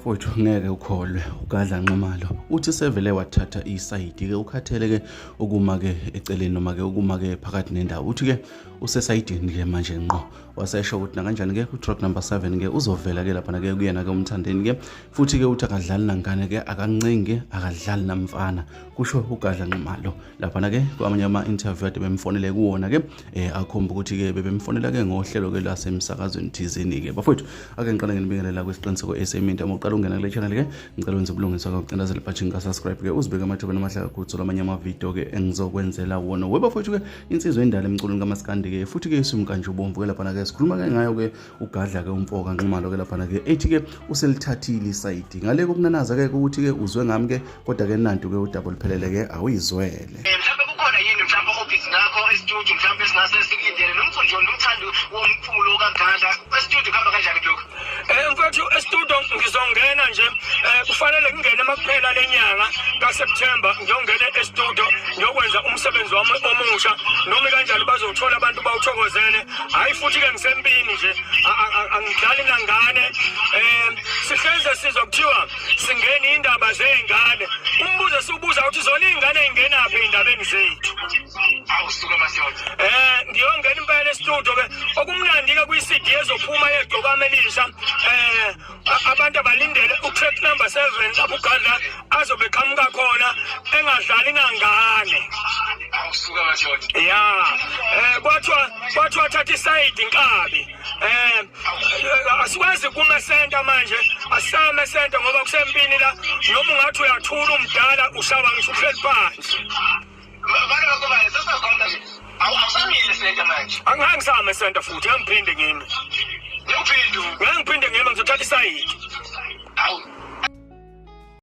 Bafowethu, ngeke ukholwe, uGadla Nxumalo uthi sevele wathatha isayidi ke, ukhathele ke ukuma ke eceleni noma ke ukuma ke phakathi nendawo. Uthi ke usesayidini ke manje ngqo, wasesho ukuthi nakanjani ke ku-track number 7 ke uzovela ke laphana ke kuyena ke uMthandeni ke, futhi ke uthi akadlali nangane ke, akancengi, akadlali namfana, kusho uGadla Nxumalo laphana ke kwamanye ama-interview ade bemfonele kuwona ke, akhomba ukuthi ke bebemfonela ke ngohlelo ke lwasemsakazweni thizeni ke. Bafowethu, ake ngiqale nginibingelela kwisiqiniseko eseminti. Uma uqala ungena kule channel ke, ngicela wenze ubulungiswa ngokucindezela ibhathini ka-subscribe ke, uzibeke amathubeni amahle kakhulu thola amanye amavidiyo ke engizokwenzela wona. We bafowethu ke, insizwa endala emculweni kamaskandi ke, futhi ke isumkanje ubomvu ke laphana ke, sikhuluma ke ngayo ke uGadla ke umfo kaNxumalo ke laphana ke, ethi ke uselithathile isayidi ngale kokunanaza ke ukuthi ke uzwe ngami ke, kodwa ke nantu ke udaba oluphelele ke, awuyizwele. Mhlawumbe kukhona yini mhlawumbe obhizi ngakho e-studio, mhlawumbe singase sikulindele nomculo nomthandi womculo kaGadla e-studio, kuhamba kanjani kulokhu? Mfowethu, e-studio ngizongena nje, kufanele ngingene makuphela lenyanga kaSeptember, ngiyongena e-studio ngiyokwenza umsebenzi wami omusha. Noma kanjani bazothola abantu bawuthokozele. Hayi, futhi ke ngisempini nje, angidlali nangane. Sihleze sizwa kuthiwa singena indaba zey'ngane, umbuzo siwubuza ukuthi zona iy'ngane y'ngenaphi ey'ndabeni zethu? Awusuka madoda. Ngiyongena impela e-studio ke. Okumnandi ke kwi-CD ezophuma yeGcokama Elisha, abantu abalindele u-track number 7 lapho uGadla azobe qhamuka khona engadlali nangane. Awusuka madoda. Ya, kwathiwa thatha isayidi inkabi. Asikwazi kuma center manje, asisame center ngoba kusempini la. Noma ungathi uyathula umdala, ushawa ngisho uhleli phansi. Bana bakubani sesizokhonta nje. Awusamile center manje. Angeke ngisame center futhi, ngiphinde ngime. Ngiyuphinde. Ngeke ngiphinde ngime, ngizothatha isayidi.